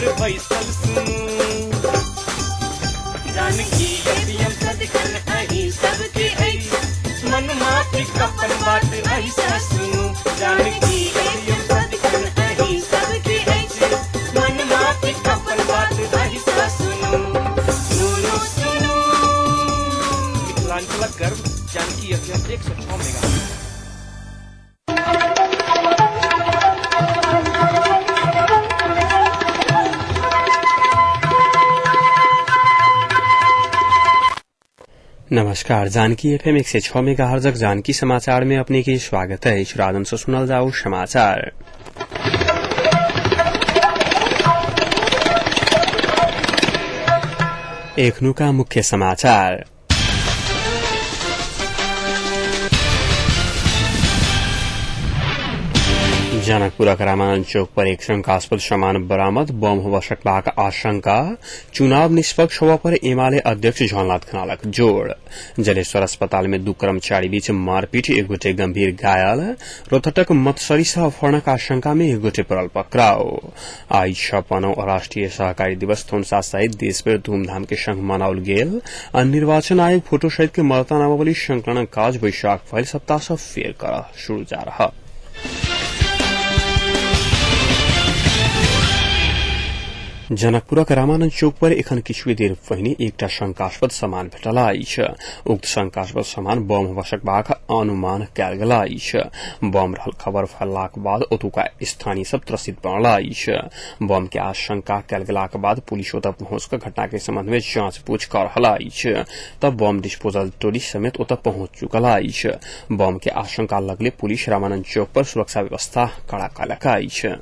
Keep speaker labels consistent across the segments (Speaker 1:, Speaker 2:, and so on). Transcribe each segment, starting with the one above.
Speaker 1: पर बैसल सुनू। जानकी एफएम सदिखन अहीं सबके अछि, मनमाफिक अपन बात अहिसँ सुनू। जानकी एफएम सदिखन अहीं सबके अछि, मनमाफिक अपन बात अहिसँ सुनू। सुनू सुनू
Speaker 2: मिथिलांचलक गर्व जानकी एफएम 106 मेगा।
Speaker 3: नमस्कार, जानकी एफएम 106 मेगाहर्जक जानकी समाचार में अपने के स्वागत है। राजन से सुनल जाओ समाचार। एखनुका मुख्य समाचार। जनकपुरक रामानन्द चौक पर एक शंकास्पद सामान बरामद, बम होबय सकबाक आशंका। चुनाव निष्पक्ष होबय पर एमाले अध्यक्ष झलनाथ खनालक जोड़। जलेश्वर अस्पताल में दू कर्मचारी बीच मारपीट, एक गोटे गंभीर घायल। रोहतक मत्सरी से अपहरणक आशंका में एक गोटे पड़ल पकड़ाव। आई 56वां राष्ट्रीय सहकारी दिवस थोनसा सहित देशभर धूमधाम के संग मनाओल गेल। निर्वाचन आयोग फोटो सहित के मतदाता नामावली संकलनक काज वैशाख पहिल सप्ताह से फेर कर शुरू जा रहा। जनकपुरक रामानन्द चौक पर एखन किछु देर पहिने एकटा शंकास्पद सामान भेटल अछि। उक्त शंकास्पद सामान बम होबय सकबाक अनुमान कयल गेल अछि। बम रहल खबर फैललाक बाद ओतुका स्थानीय सब त्रसित बनल अछि। बम के आशंका कयल गेलाक बाद पुलिस ओतय पहुंच कऽ घटना के संबंध में जांच पूछ कर रहल अछि। तब बम डिस्पोजल टोली समेत ओतय पहुंच चुकल अछि। बम के आशंका लगले पुलिस रामानन्द चौक पर सुरक्षा व्यवस्था कड़ा कयलक अछि।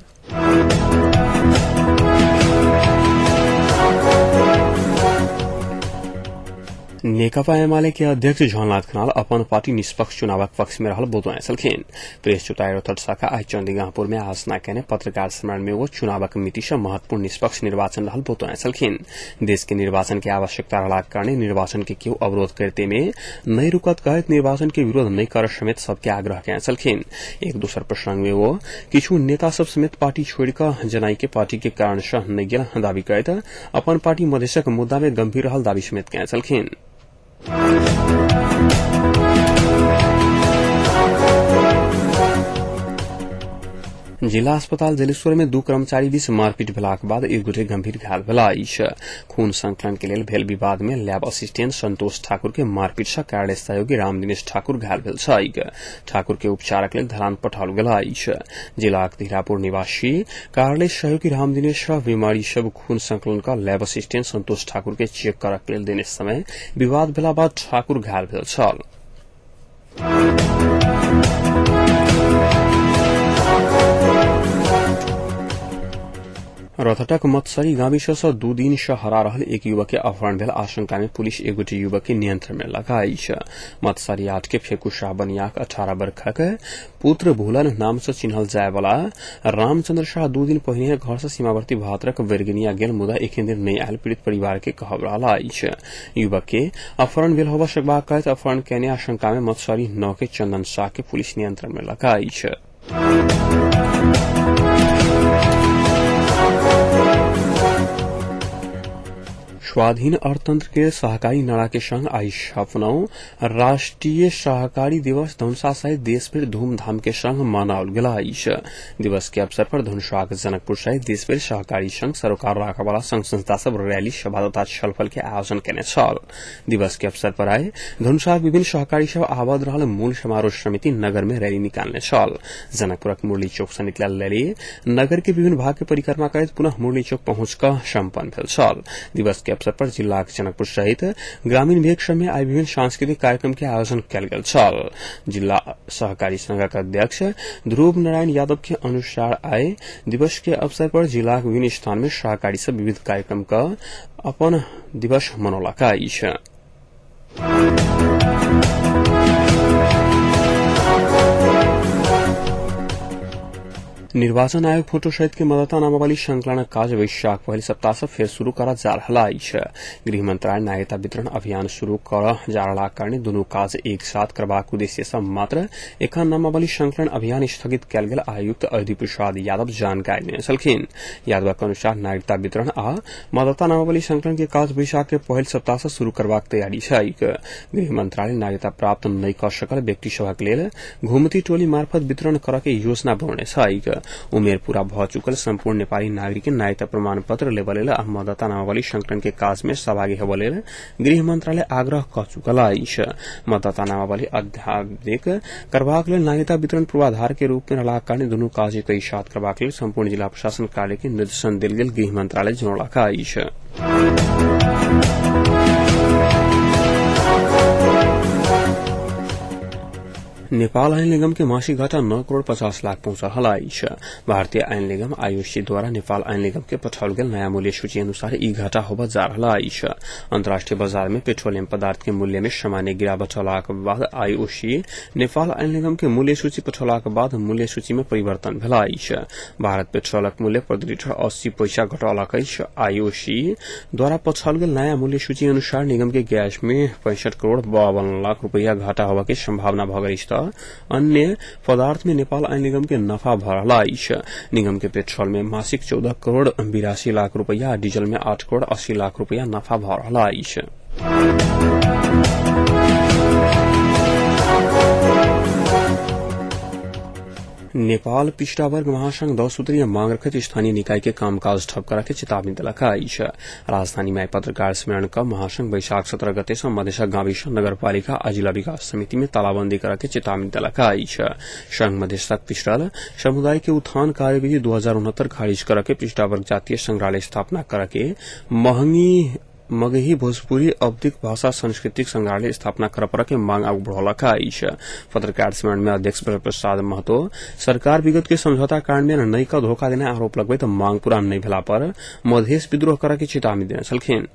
Speaker 3: नेकपा एमाले के अध्यक्ष झलनाथ खनाल अपन पार्टी निष्पक्ष चुनावक पक्ष में रहल बतौने छलखिन। प्रेस चुताई रोहतक शाखा आई चंदीगाहपुर में आलोचना केने पत्रकार सम्मेलन में वो चुनावक मिति से महत्वपूर्ण निष्पक्ष निर्वाचन रहल बतौने छलखिन। देश के निर्वाचन के आवश्यकता रहलाक कारणे निर्वाचन के केओ अवरोध करते में नहीं रुकत कहैत निर्वाचन के विरोध नहीं कर समेत सबके आग्रह केने छलखिन। एक दोसर प्रसंग में वो किछु नेता सब समेत पार्टी छोड़ कऽ जनाई के पार्टी के कारण से नहीं गेल दावी करैत अपन पार्टी मधेशक मुद्दा में गंभीर रहल दावी समेत केने छलखिन। जिला अस्पताल जलेश्वर में दू कर्मचारी बीच मारपीट भेलाक बाद एक गोटे गंभीर घायल भेला अछि। खून संकलन के लेल भेल विवाद में लैब असिस्टेंट संतोष ठाकुर के मारपीट से कार्यालय सहयोगी रामदिनेश ठाकुर घायल भेल छैक। ठाकुर के उपचारक लेल धरान पठाओल गेल अछि। जिलाक धीरापुर निवासी कार्यालय सहयोगी रामदिनेश बीमारी सब खून संकलन का लैब असिस्टेंट संतोष ठाकुर के चेक करक लेल देने समय विवाद भेला बाद ठाकुर घायल भेल छल। रथटक मत्सरी गाविस से 2 दिन से हरा रहल एक युवक के अपहरण भेल आशंका में पुलिस एक गोटे युवक के नियंत्रण में लगा अछि। मत्सरी 8 के फेकू शाह बनियाक 18 वर्षक पुत्र भूलन नाम से चिन्हल जाय वाला रामचंद्र शाह 2 दिन पहिने घर से सीमावर्ती भातरक बैरगनिया गेल, मुदा एखन धरि नहि आयल पीड़ित परिवार के कहब रहल अछि। युवक के अपहरण भेल होबय सकबाक कहैत अपहरण केने आशंका में मत्सरी 9 के चंदन शाह के पुलिस नियंत्रण में लगा अछि। स्वाधीन अर्थतंत्र के सहकारी नारा के संग आई 56वां राष्ट्रीय सहकारी दिवस धनुषा सहित देशभर धूमधाम के संग मनाओल गेल अछि। दिवस के अवसर पर धनुषाक जनकपुर सहित देशभर सहकारी संघ सरोकार राखयवाला संघ संस्था सब रैली सभा तथा छलफल के आयोजन केने छल। दिवस के अवसर पर आइ धनुषाक विभिन्न सहकारी सब आबद्ध रहल मूल समारोह समिति नगर में रैली निकालने छल। जनकपुरक मुरली चौक से निकलल रैली नगर के विभिन्न भाग के परिक्रमा करैत पुनः मुरली चौक पहुंच कऽ सम्पन्न भेल छल। दिवस के अवसर पर जिलाक जनकपुर सहित ग्रामीण भेग सब में आइ विभिन्न सांस्कृतिक कार्यक्रम के आयोजन कयल गेल छल। जिला सहकारी संघक अध्यक्ष ध्रुव नारायण यादव के अनुसार आइ दिवस के अवसर पर जिलाक विभिन्न स्थान में सहकारी सब विविध कार्यक्रम का अपन दिवस मनौलक अछि। निर्वाचन आयोग फोटो सहित के मतदाता नामावली संकलन काज वैशाख पहिल सप्ताह से फेर शुरू करा जा रहल अछि। गृह मंत्रालय नागरिकता वितरण अभियान शुरू कर जा रहला कारणे दुनू काज एक साथ करबाक उद्देश्य सँ मात्र एखन नामावली संकलन अभियान स्थगित कयल गेल आयुक्त अयोधी प्रसाद यादव जानकारी देने छलखिन। यादवक अनुसार नागरिकता वितरण आ मतदाता नामावली संकलन के काज वैशाख के पहिल सप्ताह से शुरू करबाक तैयारी छैक। गृह मंत्रालय नागरिकता प्राप्त नहि क सकल व्यक्ति सभक लेल घुमती टोली मार्फत वितरण करऽ के योजना बनौने छैक। उमेर पूरा भ चुकल सम्पूर्ण नेपाली नागरिक के नागरिकता प्रमाण पत्र लेबऽ लेल आ मतदाता नामावली संकलन के काज में सहभागी हेबऽ लेल गृह मंत्रालय आग्रह क चुकल अछि। मतदाता नामावली अध्यादेश करबाक लेल नागरिकता वितरण पूर्वाधार के रूप में रहलाक कारणे दुनू काज एकै साथ करबाक लेल सम्पूर्ण जिला प्रशासन कार्यालय के निर्देशन देल गेल गृह मंत्रालय जनौलक अछि। नेपाल ऐन निगम के मासिक घाटा 9 करोड़ 50 लाख पहुंच रहल अछि। भारतीय ऐन निगम आईओसी द्वारा नेपाल ऐन निगम के पठाओल गेल नया मूल्य सूची अनुसार ई घाटा होबय जा रहल अछि। अंतर्राष्ट्रीय बाजार में पेट्रोलियम पदार्थ के मूल्य में सामान्य गिरावट होलाक बाद आईओसी नेपाल ऐन निगम के मूल्य सूची पठौलाक बाद मूल्य सूची में परिवर्तन भेल अछि। भारत पेट्रोलक मूल्य प्रति लीटर 80 पैसा घटौलक अछि। आईओसी द्वारा पठाओल गेल नया मूल्य सूची अनुसार निगम के गैस में 65 करोड़ 52 लाख रुपैया घाटा होबय के संभावना भ गेल अछि। अन्य पदार्थ में नेपाल ऐन निगम के नफा भ रहल अछि। निगम के पेट्रोल में मासिक 14 करोड़ 82 लाख रुपैया आ डीजल में 8 करोड़ 80 लाख रुपैया नफा भ रहल अछि। नेपाल पिछड़ा वर्ग महासंघ 10 सूत्रीय मांग रखैत स्थानीय निकाय के कामकाज ठप करा के चेतावनी देलक अछि। राजधानी में पत्रकार सम्मेलन क महासंघ वैशाख 17 गते सँ मधेशक गाविस नगरपालिका आ जिला विकास समिति में तालाबंदी करा के चेतावनी देलक अछि। संघ मधेशक पिछड़ल समुदाय के उत्थान कार्यविधि 2069 खारिज कर के पिछड़ा वर्ग जातीय संग्रहालय स्थापना कर के महंगी मगही भोजपुरी अवधिक भाषा सांस्कृतिक संग्रहालय स्थापना कर पर के मांग आगू बढ़ौलक अछि। पत्रकार सम्मेलन में अध्यक्ष प्रसाद महतो सरकार विगत के समझौता कार्यान्वयन नहि क धोखा देने आरोप लगबैत मांग पूरा नहि भेला पर मधेश विद्रोह करऽ के चेतावनी देने छलखिन।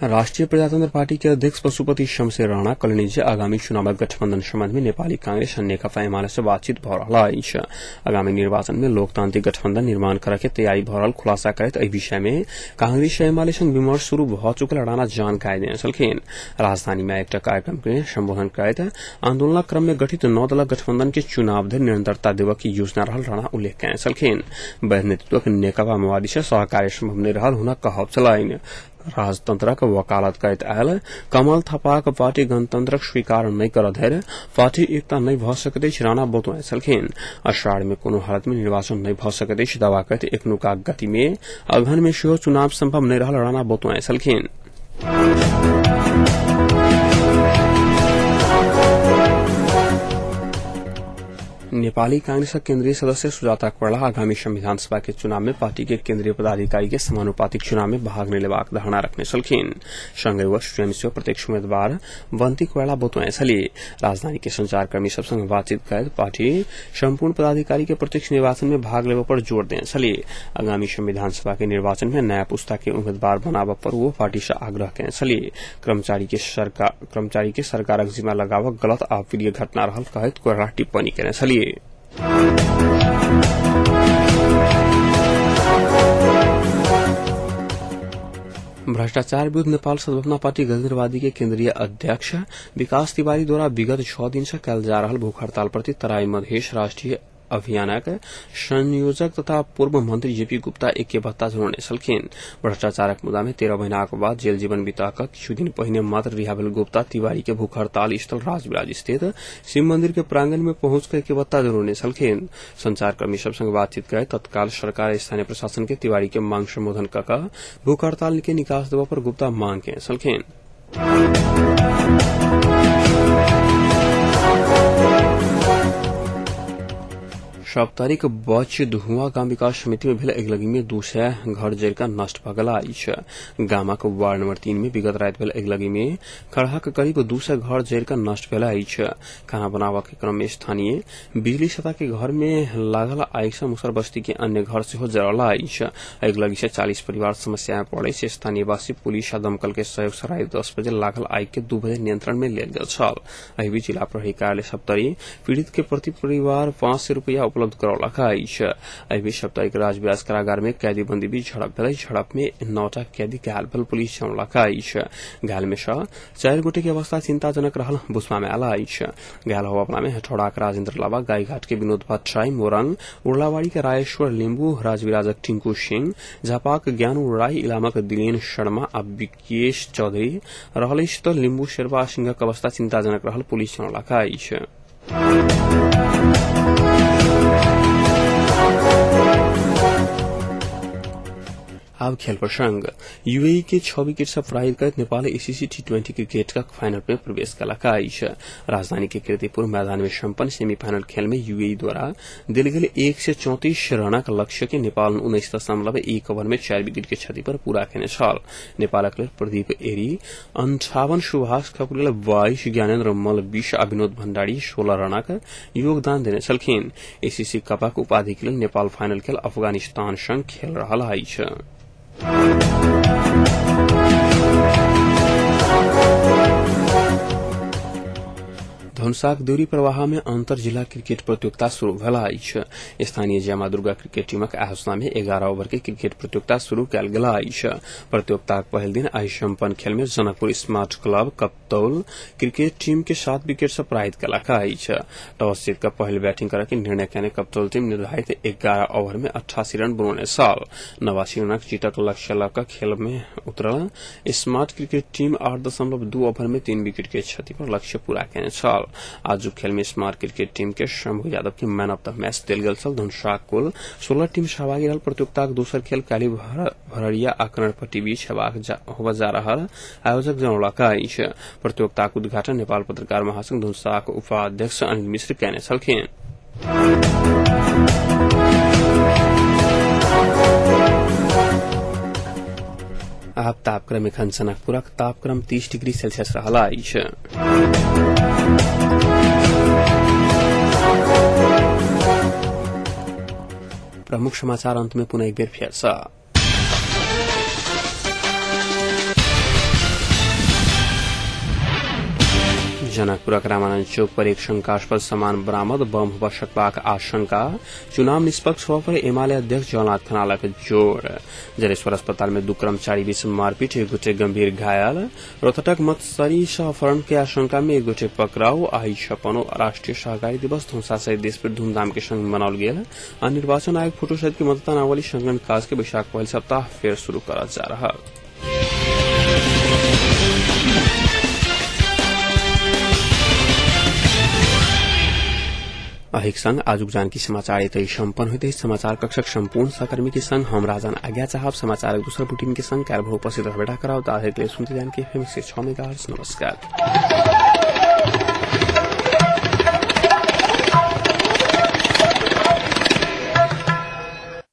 Speaker 3: राष्ट्रीय प्रजातंत्र पार्टी के अध्यक्ष पशुपति शमशेर राणा कहलनि जे आगामी चुनावक गठबंधन संबंध में नेपाली कांग्रेस आ नेकपा एमाले से बातचीत भ रहल अछि। आगामी निर्वाचन में लोकतांत्रिक गठबंधन निर्माण करऽ के तैयारी भ रहल खुलासा करैत एहि विषय में कांग्रेस आ एमाले संग विमर्श शुरू भ चुकल राणा जानकारी देने छलखिन। राजधानी में एकटा कार्यक्रम के संबोधन करैत आंदोलनक क्रम में गठित 9 दलक गठबंधन के चुनाव धरि निरंतरता देबऽ के योजना रहल राणा उल्लेख कयने छलखिन। वैध नेतृत्वक नेकपा माओवादी से सहकार्य संभव नहि रहल हुनक कहब छलनि। राजतंत्रक वकालत करैत आयल कमल थापाक पार्टी गणतंत्रक स्वीकार नहि करऽ धरि पार्टी एकता नहि भ सकैत अछि राणा बतौने छलखिन। अषाढ़ में कोनो हालत में निर्वाचन नहि भ सकैत अछि दावा करैत एखनुका गति में अगहन में सेहो चुनाव संभव नहि रहल राणा बतौने छलखिन। नेपाली कांग्रेसक केन्द्रीय सदस्य सुजाता कोइराला आगामी संविधान सभा के चुनाव में पार्टी के केन्द्रीय पदाधिकारी के समानुपातिक चुनाव में भाग नहि लेबाक धारणा रखने छलखिन। संगहि ओ स्वयं सेहो प्रत्यक्ष उम्मीदवार बन्ती कोइराला बतौने छलीह। राजधानी के संचारकर्मी सब संग बातचीत करैत पार्टी सम्पूर्ण पदाधिकारी के प्रत्यक्ष निर्वाचन में भाग लेबऽ पर जोर देने छलीह। आगामी संविधान सभा के निर्वाचन में नया पुस्ता के उम्मीदवार बनाबऽ पर ओ पार्टी सँ आग्रह केने छलीह। कर्मचारी के सरकारक जिम्मा लगाबऽ गलत आ अप्रिय घटना रहल कहैत कोइराला टिप्पणी केने छलीह। भ्रष्टाचार विरूद्ध नेपाल सद्भावना पार्टी गणतंत्रवादी के केन्द्रीय अध्यक्ष विकास तिवारी द्वारा विगत 6 दिन से कयल जा रहल भूख हड़ताल प्रति तराई मधेश राष्ट्रीय अभियानक संयोजक तथा पूर्व मंत्री जेपी गुप्ता एके भत्ता जोड़ने छलखिन। भ्रष्टाचारक मुद्दा में 13 महीनाक बाद जेल जीवन बिता कऽ किछु दिन पहिने मात्र रिहा भेल गुप्ता तिवारी के भूख हड़ताल स्थल राजविराज स्थित शिव मंदिर के प्रांगण में पहुंच कर एके भत्ता जोड़ने छलखिन। संचारकर्मी सब संग बातचीत करैत तत्काल सरकार स्थानीय प्रशासन के तिवारी के मांग संबोधन कऽ कऽ भूख हड़ताल के निकास देबऽ पर गुप्ता मांग केने छलखिन। सप्तरीक बच धुआ गाम विकास समिति में भेल अगिलगी में 200 घर जरि कऽ नष्ट भऽ गेल अछि। गामक वार्ड नंबर 3 में विगत राति भेल अगिलगी में खड़हाक करीब 200 घर जरि कऽ नष्ट भेल अछि। खाना बनाबऽ के क्रम में स्थानीय बिजली सता के घर में लागल आगि सँ मुसर बस्ती के अन्य घर सेहो जरल अछि। अगिलगी से 40 परिवार समस्या में पड़ल अछि। स्थानीयवासी पुलिस आ दमकल के सहयोग सँ राति 10 बजे लागल आगि के 2 बजे नियंत्रण में लेल गेल छल। एहि बीच जिला प्रहरी कार्यालय सप्तरी पीड़ित के प्रति परिवार 500 रुपया उपलब्ध करौलक अछि। एहि बीच सप्तरीक राजविराज कारागार में कैदी बंदी बीच झड़प भेल। झड़प में 9टा कैदी घायल भेल पुलिस जनौलक अछि। घायल में सँ 4 गोटे के अवस्था चिंताजनक रहल बुझबा में आयल अछि। घायल होबय में हेठौड़ाक राजेन्द्र लावा, गायघाट के विनोद भट्टराई, मोरंग उर्लाबाड़ी के रायेश्वर लिम्बू, राजविराजक टिंकू सिंह, झापाक ज्ञानू राय, इलामक दिलेन शर्मा आ विकेश चौधरी रहल अछि त लिम्बू शेरवा सिंहक अवस्था चिंताजनक रहल पुलिस जनौलक अछि। आब खेल प्रसंग। यूएई के 6 विकेट से पराजित करैत नेपाल एसीसी टी20 क्रिकेट का फाइनल में प्रवेश कयलक अछि। राजधानी के कीर्तिपुर मैदान में सम्पन्न सेमीफाइनल खेल में यूएई द्वारा देल गेल 134 रनक लक्ष्य के नेपाल 19.1 ओवर में 4 विकेट के क्षति पर पूरा केने छल। नेपालक लेल प्रदीप एरी 58, सुभाष खकुरेल 22, ज्ञानेन्द्र मल्ल 20 आ विनोद भण्डारी 16 रनक योगदान देने छलखिन। एसीसी कपक उपाधि के लेल नेपाल फाइनल खेल अफगानिस्तान संग खेल रहल अछि। धनुषाक देउरी प्रवाह में अंतर जिला क्रिकेट प्रतियोगिता शुरू भेल अछि। स्थानीय श्यामा दुर्गा क्रिकेट टीमक आयोजना में 11 ओवर के क्रिकेट प्रतियोगिता शुरू कयल गेल अछि। प्रतियोगिताक पहिल दिन आइ सम्पन्न खेल में Janakpur smart club Kaptaul cricket team के 7 विकेट से पराजित कयलक अछि। टॉस जीत कऽ पहिल बैटिंग करय के निर्णय केने कप्तौल टीम निर्धारित 11 ओवर में 88 रन बनौने छल। 89 रनक जीतक लक्ष्य लऽ कऽ खेल में उतरल स्मार्ट क्रिकेट टीम 8.2 ओवर में 3 विकेट के क्षति पर लक्ष्य पूरा केने छल। आजुक खेल में स्मार्ट क्रिकेट टीम के शंभू यादव के मैन ऑफ the match देल गेल छल। धनुषाक कुल 16 टीम सहभागी रहल प्रतियोगिताक दोसर खेल काल्हि भररिया आ कनरपट्टी बीच होबय जा रहल आयोजक जनौलक अछि। प्रतियोगिताक उद्घाटन नेपाल पत्रकार महासंघ धनुषाक उपाध्यक्ष अनिल मिश्र केने छलखिन। आब तापक्रम एखन जनकपुरक तापक्रम 30 डिग्री सेल्सियस रहल अछि। प्रमुख समाचार अंत में पुनः एक बेर फेर सँ। जनकपुरक रामानंद चौक पर एक शंकास्पद सामान बरामद, बम होबय सकबाक आशंका। चुनाव निष्पक्ष होबय पर एमाले अध्यक्ष जलनाथ खनालक जोर। जलेश्वर अस्पताल में 2 कर्मचारी बीच मारपीट, एक गोटे गंभीर घायल। रोहतक मत्सरी सह अपहरण के आशंका में एक गोटे पकड़ाउ। आइ 56 राष्ट्रीय सहकारी दिवस धनुषा सहित देश पर धूमधाम के संग मनाओल गेल। आ निर्वाचन आयोग फोटो सहित के मतदाता संकलन काज के बैशाख पहिल सप्ताह फेर शुरू करल जा रहल। अहिक संग आजुक जानकी समाचार एतै सम्पन्न होइत अछि। समाचार कक्षक सम्पूर्ण सहकर्मी के संग हम राजन आज्ञा चाहब। समाचारक दोसर बुलेटिन के संग काल्हि भोर उपस्थित रहबे कराउ। ताधरि के लेल सुनते जानकी एफएम 106 मेगाहर्ट्ज। नमस्कार।